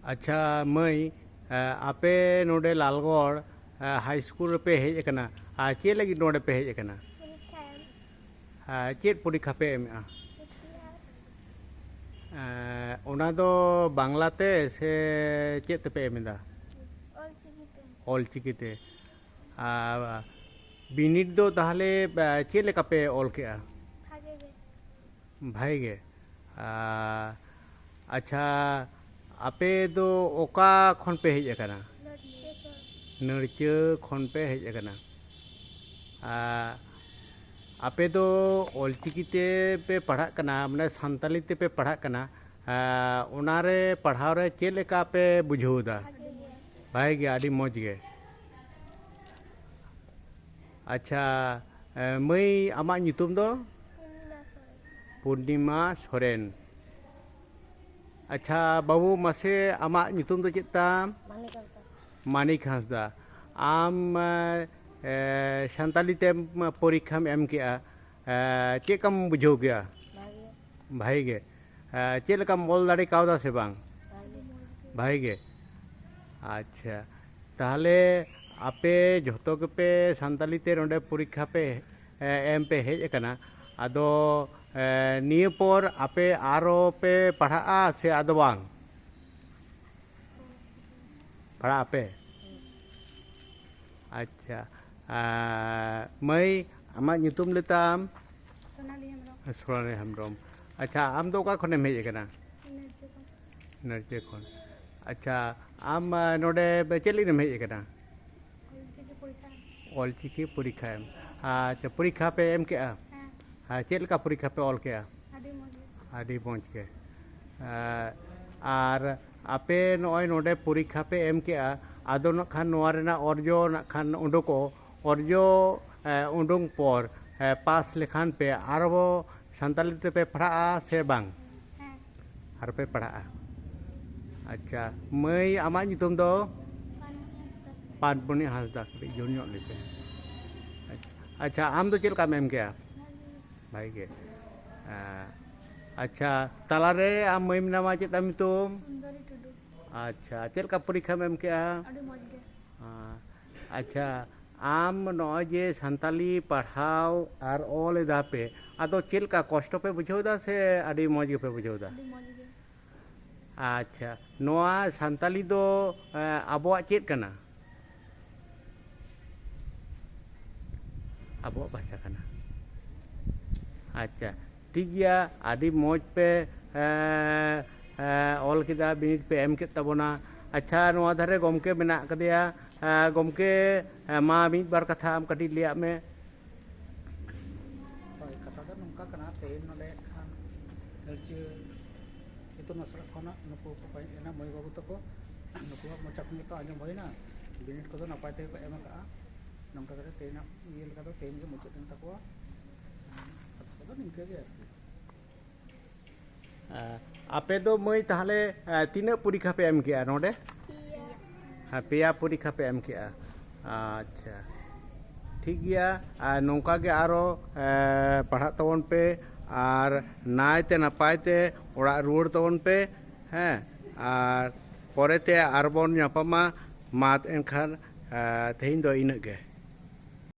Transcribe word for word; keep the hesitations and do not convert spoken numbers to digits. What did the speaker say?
ᱟᱪᱪᱷᱟ ᱢᱟᱹᱭ, ᱟᱯᱮ ᱱᱚᱰᱮ ᱞᱟᱞᱜᱚᱲ ᱦᱟᱭ ᱥᱠᱩᱞ ᱨᱮᱯᱮ ᱦᱮᱡ ᱟᱠᱟᱱᱟ, ᱟᱨ ᱪᱮᱫ ᱞᱟᱹᱜᱤᱫ ᱱᱚᱰᱮ ᱯᱮ ᱦᱮᱡ ᱟᱠᱟᱱᱟ? ᱯᱚᱨᱤᱠᱠᱷᱟ ᱮᱢ᱾ ᱪᱮᱫ ᱯᱚᱨᱤᱠᱠᱷᱟ ᱯᱮ ᱮᱢᱮᱜᱼᱟ? ᱤᱛᱤᱦᱟᱥ᱾ ᱚᱱᱟ ᱫᱚ ᱵᱟᱝᱞᱟ ᱛᱮ ᱥᱮ ᱪᱮᱫ ᱛᱮᱯᱮ ᱮᱢ ᱮᱫᱟ? ᱚᱞᱪᱤᱠᱤ ᱛᱮ᱾ ᱚᱞᱪᱤᱠᱤ ᱛᱮ᱾ ᱟᱨ ᱵᱤᱱᱤᱰ ᱫᱚ ᱛᱟᱦᱚᱞᱮ ᱪᱮᱫ ᱞᱮᱠᱟ ᱯᱮ ᱚᱞ ᱠᱮᱜᱼᱟ? ᱵᱷᱟᱜᱮ ᱜᱮ᱾ ᱵᱷᱟᱜᱮ ᱜᱮ᱾ ᱟᱪᱪᱷᱟ, ᱟᱯᱮ ᱫᱚ ᱚᱠᱟ ᱠᱷᱚᱱ ᱯᱮ ᱦᱮᱡ ᱟᱠᱟᱱᱟ? ᱱᱟᱹᱲᱪᱟᱹ ᱠᱷᱚᱱ᱾ ᱱᱟᱹᱲᱪᱟᱹ ᱠᱷᱚᱱ ᱯᱮ ᱦᱮᱡ ᱟᱠᱟᱱᱟ᱾ ᱟᱯᱮ ᱫᱚ ᱚᱞᱪᱤᱠᱤ ᱛᱮ ᱯᱮ ᱯᱟᱲᱦᱟᱜ ᱠᱟᱱᱟ, ᱢᱟᱱᱮ ᱥᱟᱱᱛᱟᱞᱤ ᱛᱮᱯᱮ ᱯᱟᱲᱦᱟᱜ ᱠᱟᱱᱟ, ᱚᱱᱟᱨᱮ ᱯᱟᱲᱦᱟᱣ ᱨᱮ ᱪᱮᱫ ᱞᱮᱠᱟ ᱯᱮ ᱵᱩᱡᱷᱟᱹᱣ ᱮᱫᱟ? ᱵᱷᱟᱜᱮ ᱜᱮ᱾ ᱵᱷᱟᱜᱮ ᱜᱮ, ᱟᱹᱰᱤ ᱢᱚᱡᱽ ᱜᱮ᱾ ᱟᱪᱪᱷᱟ, ᱮ, ᱢᱟᱹᱭ, ᱟᱢᱟᱜ ᱧᱩᱛᱩᱢ ᱫᱚ? ᱯᱩᱨᱱᱤᱢᱟ ᱥᱚᱨᱮᱱ᱾ ᱯᱩᱨᱱᱤᱢᱟ ᱥᱚᱨᱮᱱ᱾ ᱟᱪᱪᱷᱟ ᱵᱟᱹᱵᱩ, ᱢᱟᱥᱮ ᱟᱢᱟᱜ ᱧᱩᱛᱩᱢ ᱫᱚ ᱪᱮᱫ ᱛᱟᱢ? ᱢᱟᱹᱱᱤᱠ ᱦᱟᱸᱥᱫᱟ᱾ ᱢᱟᱹᱱᱤᱠ ᱦᱟᱸᱥᱫᱟ᱾ ᱟᱢ, ᱮ, ᱥᱟᱱᱛᱟᱞᱤ ᱛᱮ ᱯᱚᱨᱤᱠᱠᱷᱟᱢ ᱮᱢ ᱠᱮᱜᱼᱟ, ᱮ, ᱪᱮᱫ ᱞᱮᱠᱟᱢ ᱵᱩᱡᱷᱟᱹᱣ ᱠᱮᱜᱼᱟ? ᱵᱷᱟᱜᱮ᱾ ᱵᱷᱟᱜᱮ ᱜᱮ᱾ ᱮ, ᱪᱮᱫ ᱞᱮᱠᱟᱢ ᱚᱞ ᱫᱟᱲᱮ ᱠᱟᱣᱫᱟ ᱥᱮ ᱵᱟᱝ? ᱵᱷᱟᱜᱮ᱾ ᱵᱷᱟᱜᱮ ᱜᱮ᱾ ᱟᱪᱪᱷᱟ, ᱛᱟᱦᱚᱞᱮ ᱟᱯᱮ ᱡᱷᱚᱛᱚ ᱜᱮᱯᱮ ᱥᱟᱱᱛᱟᱞᱤ ᱛᱮ ᱱᱚᱰᱮ ᱯᱚᱨᱤᱠᱠᱷᱟ ᱯᱮ, ᱮ, ᱮᱢ ᱯᱮ ᱦᱮᱡ ᱟᱠᱟᱱᱟ, ᱟᱫᱚ, ᱮ, ᱱᱤᱭᱟᱹ ᱯᱚᱨ ᱟᱯᱮ ᱟᱨᱚ ᱯᱮ ᱯᱟᱲᱦᱟᱜᱼᱟ ᱥᱮ ᱟᱫᱚ ᱵᱟᱝ? ᱯᱟᱲᱦᱟᱜ ᱟᱯᱮ? ᱟᱪᱪᱷᱟ, ᱟᱨ ᱢᱟᱹᱭ, ᱟᱢᱟᱜ ᱧᱩᱛᱩᱢ ᱞᱟᱹᱭ ᱛᱟᱢ? ᱥᱳᱱᱟᱞᱤ ᱦᱮᱢᱵᱨᱚᱢ᱾ ᱥᱳᱱᱟᱞᱤ ᱦᱮᱢᱵᱨᱚᱢ᱾ ᱟᱪᱪᱷᱟ, ᱟᱢ ᱫᱚ ᱚᱠᱟ ᱠᱷᱚᱱᱮᱢ ᱦᱮᱡ ᱟᱠᱟᱱᱟ? ᱱᱟᱹᱨᱡᱟᱹ ᱠᱷᱚᱱ᱾ ᱱᱟᱹᱨᱡᱟᱹ ᱠᱷᱚᱱ᱾ ᱟᱪᱪᱷᱟ, ᱟᱢ, ᱟ, ᱱᱚᱰᱮ ᱪᱮᱫ ᱞᱟᱹᱜᱤᱫ ᱮᱢ ᱦᱮᱡ ᱟᱠᱟᱱᱟ? ᱚᱞᱪᱤᱠᱤ ᱯᱚᱨᱤᱠᱠᱷᱟ᱾ ᱚᱞᱪᱤᱠᱤ ᱯᱚᱨᱤᱠᱠᱷᱟ ᱮᱢ᱾ ᱟᱪᱪᱷᱟ, ᱯᱚᱨᱤᱠᱠᱷᱟ ᱯᱮ ᱮᱢ ᱠᱮᱜᱼᱟ? ᱦᱮᱸ᱾ ᱦᱮᱸ, ᱪᱮᱫ ᱞᱮᱠᱟ ᱯᱚᱨᱤᱠᱠᱷᱟ ᱯᱮ ᱚᱞ ᱠᱮᱜᱼᱟ? ᱟᱹᱰᱤ ᱢᱚᱡᱽ ᱜᱮ᱾ ᱟᱹᱰᱤ ᱢᱚᱡᱽ ᱜᱮ᱾ ᱮ, ᱟᱨ ᱟᱯᱮ ᱱᱚᱜᱼᱚᱭ ᱱᱚᱰᱮ ᱯᱚᱨᱤᱠᱠᱷᱟ ᱯᱮ ᱮᱢ ᱠᱮᱜᱼᱟ, ᱟᱫᱚ ᱱᱟᱜ ᱠᱷᱟᱱ ᱱᱚᱣᱟ ᱨᱮᱱᱟᱜ ᱚᱨᱡᱚ ᱱᱟᱜ ᱠᱷᱟᱱ ᱩᱰᱩᱠᱚᱜ, ᱚᱨᱡᱚ, ᱮ, ᱩᱰᱩᱝ ᱯᱚᱨ, ᱮ, ᱯᱟᱥ ᱞᱮᱠᱷᱟᱱ ᱯᱮ ᱟᱨᱦᱚᱸ ᱥᱟᱱᱛᱟᱲᱤ ᱛᱮᱯᱮ ᱯᱟᱲᱦᱟᱜᱼᱟ ᱥᱮ ᱵᱟᱝ? ᱦᱮᱸ᱾ ᱟᱨᱯᱮ ᱯᱟᱲᱦᱟᱜᱼᱟ᱾ ᱟᱪᱪᱷᱟ, ᱢᱟᱹᱭ, ᱟᱢᱟᱜ ᱧᱩᱛᱩᱢ ᱫᱚ? ᱯᱟᱱᱢᱩᱱᱤ ᱦᱟᱸᱥᱫᱟ᱾ ᱯᱟᱱᱢᱩᱱᱤ ᱦᱟᱸᱥᱫᱟ, ᱠᱟᱹᱴᱤᱡ ᱡᱳᱨ ᱧᱚᱜ ᱞᱟᱹᱭ ᱯᱮ᱾ ᱟᱪᱪᱷᱟ, ᱟᱢ ᱫᱚ ᱪᱮᱫ ᱞᱮᱠᱟᱢ ᱮᱢ ᱠᱮᱜᱼᱟ? ᱵᱷᱟᱜᱮ ᱜᱮ᱾ ᱵᱷᱟᱜᱮ ᱜᱮ᱾ ᱮᱸ, ᱟᱪᱪᱷᱟ, ᱛᱟᱞᱟᱨᱮ ᱟᱢ ᱢᱟᱹᱭ ᱢᱮᱱᱟᱢᱟ, ᱪᱮᱫ ᱛᱟᱢ ᱧᱩᱛᱩᱢ? ᱥᱩᱱᱫᱚᱨᱤ ᱴᱩᱰᱩ᱾ ᱟᱪᱪᱷᱟ, ᱪᱮᱫ ᱞᱮᱠᱟ ᱯᱚᱨᱤᱠᱠᱷᱟᱢ ᱮᱢ ᱠᱮᱜᱼᱟ? ᱟᱹᱰᱤ ᱢᱚᱡᱽ ᱜᱮ᱾ ᱟᱪᱪᱷᱟ, ᱟᱢ ᱱᱚᱜᱼᱚᱭ ᱡᱮ ᱥᱟᱱᱛᱟᱞᱤ ᱯᱟᱲᱦᱟᱣ ᱟᱨ ᱚᱞ ᱮᱫᱟ ᱯᱮ, ᱟᱫᱚ ᱪᱮᱫ ᱞᱮᱠᱟ ᱠᱚᱥᱴᱚ ᱯᱮ ᱵᱩᱡᱷᱟᱹᱣ ᱮᱫᱟ ᱥᱮ ᱟᱹᱰᱤ ᱢᱚᱡᱽ ᱜᱮᱯᱮ ᱵᱩᱡᱷᱟᱹᱣ ᱮᱫᱟ? ᱟᱹᱰᱤ ᱢᱚᱡᱽ ᱜᱮ᱾ ᱟᱪᱪᱷᱟ, ᱱᱚᱣᱟ ᱥᱟᱱᱛᱟᱞᱤ ᱫᱚ ᱟᱵᱚᱣᱟᱜ ᱪᱮᱫ ᱠᱟᱱᱟ? ᱟᱵᱚᱣᱟᱜ ᱵᱷᱟᱥᱟ ᱠᱟᱱᱟ᱾ ᱟᱪᱪᱷᱟ, ᱴᱷᱤᱠ ᱜᱮᱭᱟ, ᱟᱹᱰᱤ ᱢᱚᱡᱽ ᱯᱮ ᱚᱞ ᱠᱮᱫᱟ, ᱵᱤᱱᱤᱰ ᱯᱮ ᱮᱢ ᱠᱮᱫ ᱛᱟᱵᱚᱱᱟ᱾ ᱟᱪᱪᱷᱟ, ᱱᱚᱣᱟ ᱫᱷᱟᱨᱮ ᱜᱚᱢᱠᱮ ᱢᱮᱱᱟᱜ ᱟᱠᱟᱫᱮᱭᱟ᱾ ᱜᱚᱢᱠᱮ, ᱢᱟ ᱢᱤᱫ ᱵᱟᱨ ᱠᱟᱛᱷᱟ ᱟᱢ ᱠᱟᱹᱴᱤᱡ ᱞᱟᱹᱭᱟᱜ ᱢᱮ᱾ ᱦᱳᱭ, ᱠᱟᱛᱷᱟ ᱫᱚ ᱱᱚᱝᱠᱟ ᱠᱟᱱᱟ, ᱛᱮᱦᱮᱧ ᱱᱚᱰᱮ ᱠᱷᱟᱱ ᱦᱟᱹᱨᱪᱟᱹ ᱤᱛᱩᱱ ᱟᱥᱲᱟ ᱠᱷᱚᱱᱟᱜ ᱱᱩᱠᱩ ᱠᱚ ᱦᱮᱡ ᱞᱮᱱᱟ ᱢᱟᱹᱭ ᱵᱟᱹᱵᱩ ᱛᱟᱠᱚ, ᱱᱩᱠᱩᱣᱟᱜ ᱢᱚᱪᱟ ᱠᱷᱚᱱ ᱜᱮᱛᱚ ᱟᱸᱡᱚᱢ ᱦᱩᱭᱱᱟ, ᱵᱤᱱᱤᱰ ᱠᱚᱫᱚ ᱱᱟᱯᱟᱭ ᱛᱮᱜᱮ ᱠᱚ ᱮᱢ ᱟᱠᱟᱜᱼᱟ᱾ ᱱᱚᱝᱠᱟ ᱠᱟᱛᱮ ᱛᱮᱦᱮᱧᱟᱜ ᱤᱭᱟᱹ ᱞᱮᱠᱟ ᱫᱚ ᱛᱮᱦᱮᱧ ᱜᱮ ᱢᱩᱪᱟᱹᱫ ᱮᱱ ᱛᱟᱠᱚᱣᱟ᱾ ᱠᱟᱛᱷᱟ ᱠᱚᱫᱚ ᱱᱤᱝᱠᱟᱹ ᱜᱮ ᱟᱨᱠᱤ᱾ ᱟᱯᱮ ᱫᱚ ᱢᱟᱹᱭ ᱛᱟᱦᱞᱮ ᱛᱤᱱᱟᱹᱜ ᱯᱚᱨᱤᱠᱠᱷᱟ ᱯᱮ ᱮᱢ ᱠᱮᱜᱼᱟ ᱱᱚᱰᱮ? ᱦᱮᱸ, ᱯᱮᱭᱟ ᱯᱚᱨᱤᱠᱠᱷᱟ ᱯᱮ ᱮᱢ ᱠᱮᱜᱼᱟ᱾ ᱟᱪᱪᱷᱟ, ᱴᱷᱤᱠ ᱜᱮᱭᱟ᱾ ᱟᱨ ᱱᱚᱝᱠᱟ ᱜᱮ ᱟᱨᱚ ᱯᱟᱲᱦᱟᱜ ᱛᱟᱵᱚᱱ ᱯᱮ, ᱟᱨ ᱱᱟᱭᱛᱮ ᱱᱟᱯᱟᱭ ᱛᱮ ᱚᱲᱟᱜ ᱨᱩᱣᱟᱹᱲ ᱛᱟᱵᱚᱱ ᱯᱮ᱾ ᱦᱮᱸ, ᱟᱨ ᱯᱚᱨᱮᱛᱮ ᱟᱨᱵᱚᱱ ᱧᱟᱯᱟᱢᱟ᱾ ᱢᱟ ᱮᱱᱠᱷᱟᱱ ᱛᱮᱦᱮᱧ ᱫᱚ ᱤᱱᱟᱹᱜ ᱜᱮ᱾